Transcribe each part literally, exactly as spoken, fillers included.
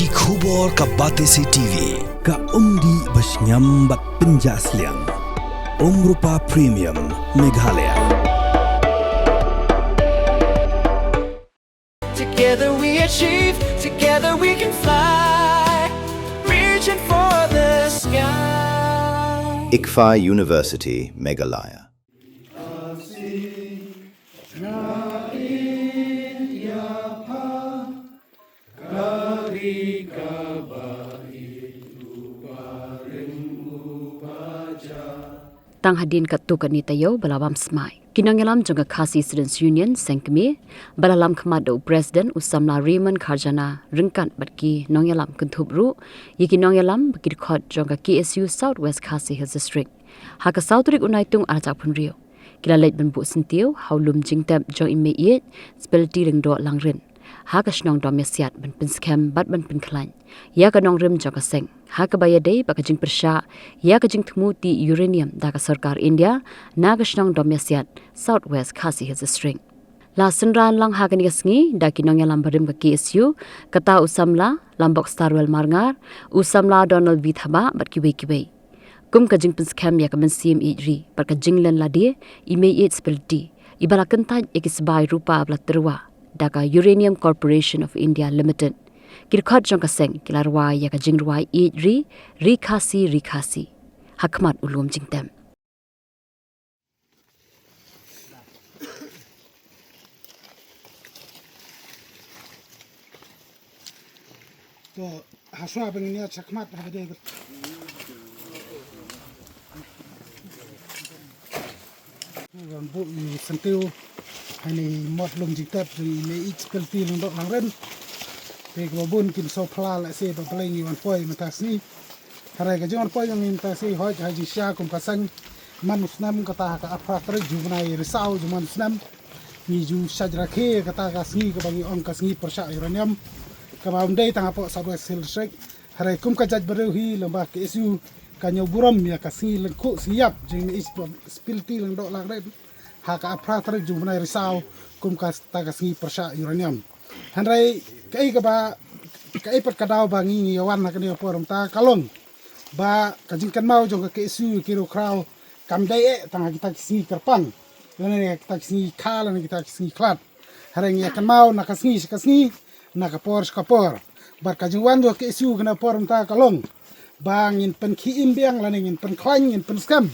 Ki khubor ka Batesi T V, ka umdih bashngiam bad pynjah sliang. Umrupa Premium, Meghalaya. Together we achieve, together we can fly, reaching for the sky. ICFAI University, Meghalaya. Tang hadien katto katne taïew ba la bam smai, ki nongïalam jong ka Khasi Students Union seng kmie, ba la lam khmat da u President u samla Raymond Kharjana ryngkat bad ki nongïalam kynthup ruh ïa ki nongïalam ba ki dkhot jong ka K S U South West Khasi Hills District. Ha ka saw tarik u Naitung arhajar arphew hynriew, ki la leit ban buh syntiew ha u lum jingtep jong i Meiieid Spilti Lyngdoh Langrin ha ka shnong Domiasiat ban pynskhem bad ban pynkhlaiñ ïa ka nongrim jong ka seng ha kaba ïadei bad ka jingpyrshah ïa ka jingthmu tih uranium da ka sorkar India na ka shnong Domiasiat, South West Khasi Hills District. La synran lang ha kane ka sngi da ki nongïalam barim ka K S U, kata u samla Lambok Starwell Marngar, u samla Donald V Thabah bad kiwei kiwei. Kum ka jingpynskhem ïa ka mynsiem ïeid ri bad ka jinglen lade i Meiieid Spilti, iba la kyntait ïa ki sbai rupa ba la tyrwa da ka Uranium Corporation of India Limited, ki dkhot jong ka seng ki la rwai ïa ka jingrwai ïeid ri, Ri Khasi, Ri Khasi, ha khmat u lum jingtep. To, ha shuwa ba ngin ïaid shakhmat haba dei. Ban buh ïa u syntiew ha ine i mot lum jingtep jong i Meiieid Spilti Lyngdoh Langrin. Te kiba bun kim sngewphylla lehse ba balei ngi wan poi mynta ka sngi. Hynrei ka jingwan poi jong ngi mynta ka sngi hooid ha jingshisha kum ka seng, man u snem kata ha ka arphew tarik jong u bnai Risaw jong man u snem, ngi ju shait rakhe kata ka sngi kaba ngi ong ka sngi pyrshah uranium, kaba ym dei tang hapoh South West Hill District. Hynrei kum ka jaitbynriew hi lyngba K S U ka ñiewburom ïa ka sngi lyngkhuh sngi ïap jong i Meiieid Spilti Lyngdoh Langrin ha ka arphew tarik jong u bnai Risaw kum kata ka sngi pyrshah uranium. Hynrei kaei kaba, kaei pat ka daw ba ngi ngi ïa wan ha kane ka por mynta ka long ba ka jingkynmaw jong ka K S U ïa ki riewkhraw kam dei eh tang ha kita ki sngi kyrpang lane kita ki sngi kha lane kita ki sngi khlad. Hynrei ngi ïa kynmaw na ka sngi sha ka sngi, na ka por sha ka por. Bad ka jingwan jong ka K S U kane ka por mynta ka long ba ngin pynkhie im biang lane ngin pynkhlaiñ, ngin pynskhem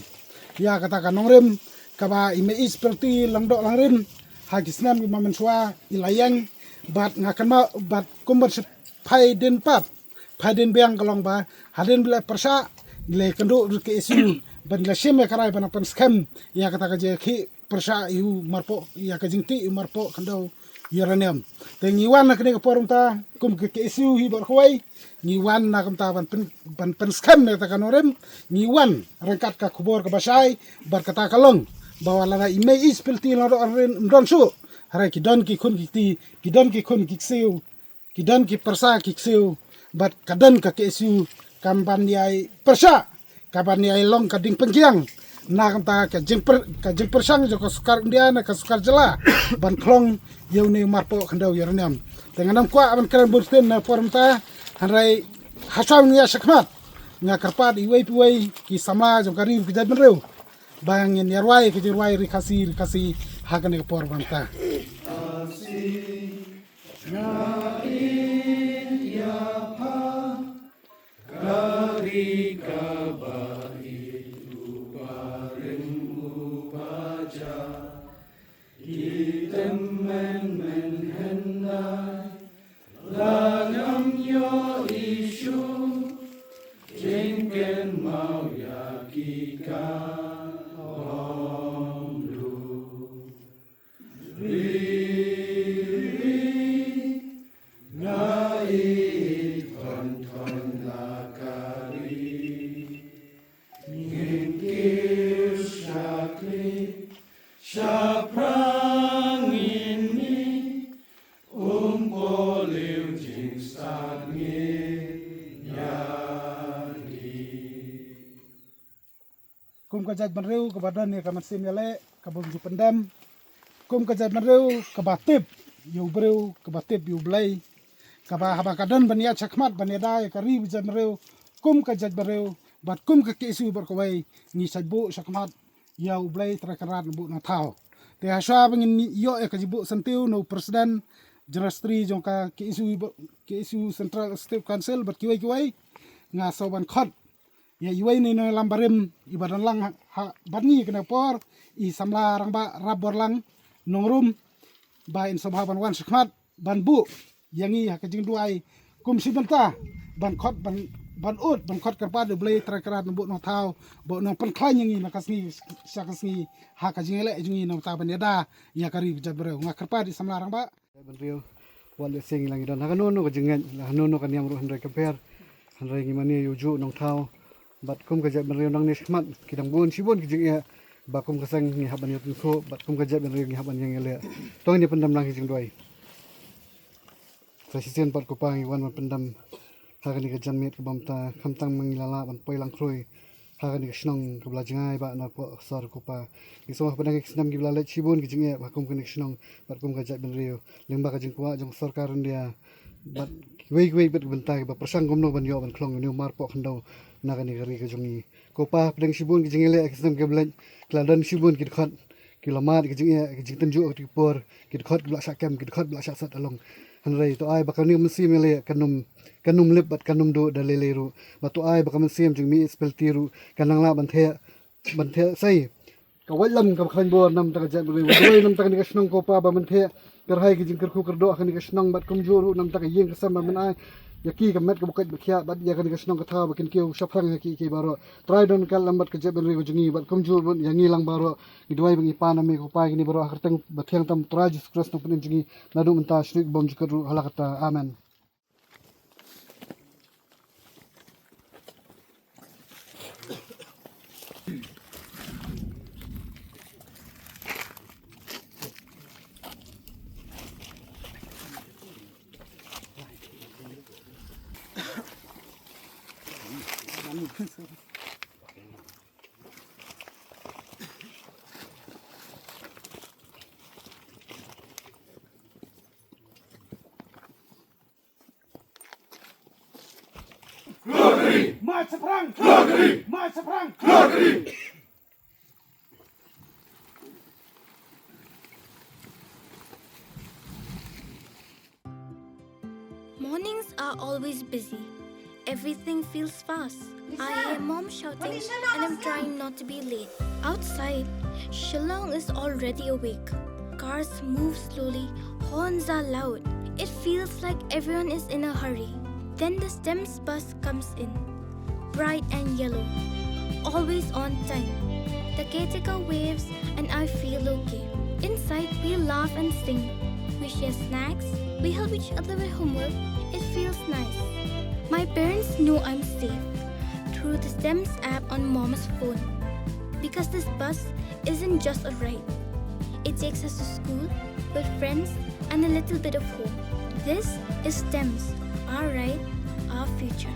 ïa kata ka nongrim kaba i Meiieid Spilti Lyngdoh Langrin ha ki snem kiba mynshuwa i la ïeng. Bad nga kynmaw bad kum ban shu phai dien pat, phai dien biang ka long ba hadien ba la pyrshah, la kynduh ruh ka K S U ban la shim ïa ka rai ban pynskhem ïa kata ka jingkhie pyrshah ïa u marpoh, ïa ka jingtih ïa u marpoh khyndew uranium. Te ngi wan ha kane ka por mynta kum ka K S U hi bad kawei, ngi wan na kumta ban pyn, ban pynskhem ïa kata ka nongrim. Ngi wan ryngkat ka khubor kaba shai bad kata ka long ba wat lada i Meiieid Spilti Lyngdoh Langrin ym don shuh, hynrei ki don ki khun ki kti, ki don ki khun ki ksiew, ki don ki pyrsa ki ksiew, bad ka don ka K S U kam ban ïai pyrshah, ka ban ïai long ka diengpyngkiang na ka bynta ka jingpyr, ka jingpyrshang jong ka sorkar India ne ka sorkar jylla ban khlong ïa une u marpoh khyndew uranium. Te ngan ym kwah ban kren bun ktien na por mynta, hynrei ha shuwa ngi ïa shakhmat, nga kyrpad iwei pa iwei ki samla jong ka ri ka jaitbynriew ba ngin ïa rwai ka jingrwai Ri Khasi, Ri Khasi ha kane ka por mynta. Nga ïeit ïa pha, ka ri kaba ïeit, u barim u baja, ki tymmen men hyndai, la ngam ïohi shuh jingkynmaw ïa ki ka bym duh. Ri, ri, nga ïeit ban ton la ka ri. Ngin kiew shakri shaphrang ngin mih, um pohliew jingstad ngin ïa dih. Kum ka jaitbynriew kaba don ïa ka mynsiem ïaleh kaba ym ju pyndem. Kum ka jaitbynriew kaba tip ïa u briew, kaba tip ïa u Blei. kaba haba ka don ban ïaid shakhmat ban ïada ïa ka ri ba jaitbynriew kum ka jaitbynriew bad kum ka K S U baroh kawei, ngi sa buh shakhmat ïa U Blei Trai Kynrad Nongbuh Nongthaw. Te hashwa ba ngin ïoh ïa ka jingbuh syntiew na u President General Secretary jong ka K S U, K S U Central Executive Council bad kiwei kiwei, nga sngew ban khot ïa iwei na i nongïalam barim iba don lang ha, ha bad ngi kane ka por, i samla rangbah Rapborlang Nongrum, ba in sngewbha ban wan shakhmat ban buh ïa ngi ha ka jingduwai kum shi bynta ban khot, ban, ban ud, ban khot kyrpad ïa U Blei Trai Kynrad Nongbuh Nongthaw ba un nang pynkhlaiñ ïa ngi na ka sngi sha ka sngi ha ka jingïaleh jong ngi na bynta ban ïada ïa ka ri ka jaitbynriew. Nga kyrpad ïa i samla rangbah. Bynriew, wat lehse ngi la ngi don ha kano kano ka jingngeit, ha kano kano ka niam ruh, hynrei compare, hynrei ngi mane ïa u juh Nongthaw. Bad kum ka jaitbynriew nangne shakhmat ki dang bun shibun ki jingeh ba kum ka seng ngi hap ban ïathuh, bad kum ka jaitbynriew ngi hap ban ïeng ïaleh. To ngin ïa pyndem lang ki jingduwai. Sa shisien pat ko Pa ngi wan ban pyndem ha kane ka janmiet kaba mynta, khamtam ma ngi la lah ban poi lang khrui ha kane ka shnong kaba la jngai ba na poh sor ko Pa. Ngi sngewbha ba dang ki snem kiba la leit shibun ki jingeh ba kum kane ka shnong bad kum ka jaitbynriew lyngba ka jingkwah jong sorkar India bad kiwei kiwei bad ki bynta kiba pyrshang kumno ban ïoh ban khlong ïa une u marpoh khyndew na kane ka ri ka jong ngi. Ko Pa, pdeng shibun ki jingïaleh ki snem kiba leit, ki la don shibun ki dkhot ki la mad ki jingeh, ki jingtynjuh ki por, ki dkhot ki la shah kem, ki dkhot ki la shah set along. Hynrei to ai ba kane ka mynsiem ïaleh kan ym, kan ym lip bad kan ym duh da lei lei ruh. Ba to ai ba ka mynsiem jong i Miss Pelti ruh kan nang lah ban theh, ban theh sei ka waitlam kaba khlaiñ bor na bynta ka jaitbynriew, ba duwai na bynta kane ka shnong ko Pa ba men theh kyrhai ki jingkyrkhu kyrdoh ha kane ka shnong bad kumjuh ruh na bynta ka ïing ka sem ba men ai ïa ki ka met kaba koit ba khiah bad ïa kane ka shnong ka thaw ba kin kiew shaphrang ïa ki, ki baroh. Trai don ka lam bad ka jaitbynriew ka jong ngi bad kumjuh ruh ïa ngi lang baroh. Ngi duwai ba ngi pan ïa me ko Pa ïa kine baroh ha ka kyrteng ba thiang tam Trai Jisu Khrist Nongpynim jong ngi, naduh mynta sha kaba ym jukut ruh hala katta. Amen. March shaphrang! March shaphrang! Mornings are always busy. Everything feels fast. I hear mom shouting and I'm trying not to be late. Outside, Shillong is already awake. Cars move slowly, horns are loud. It feels like everyone is in a hurry. Then the STEMS bus comes in, bright and yellow, always on time. The caretaker waves and I feel okay. Inside, we laugh and sing. We share snacks, we help each other with homework. It feels nice. My parents know I'm safe through the STEMS app on mom's phone. Because this bus isn't just a ride, it takes us to school, with friends, and a little bit of hope. This is STEMS, our ride, our future.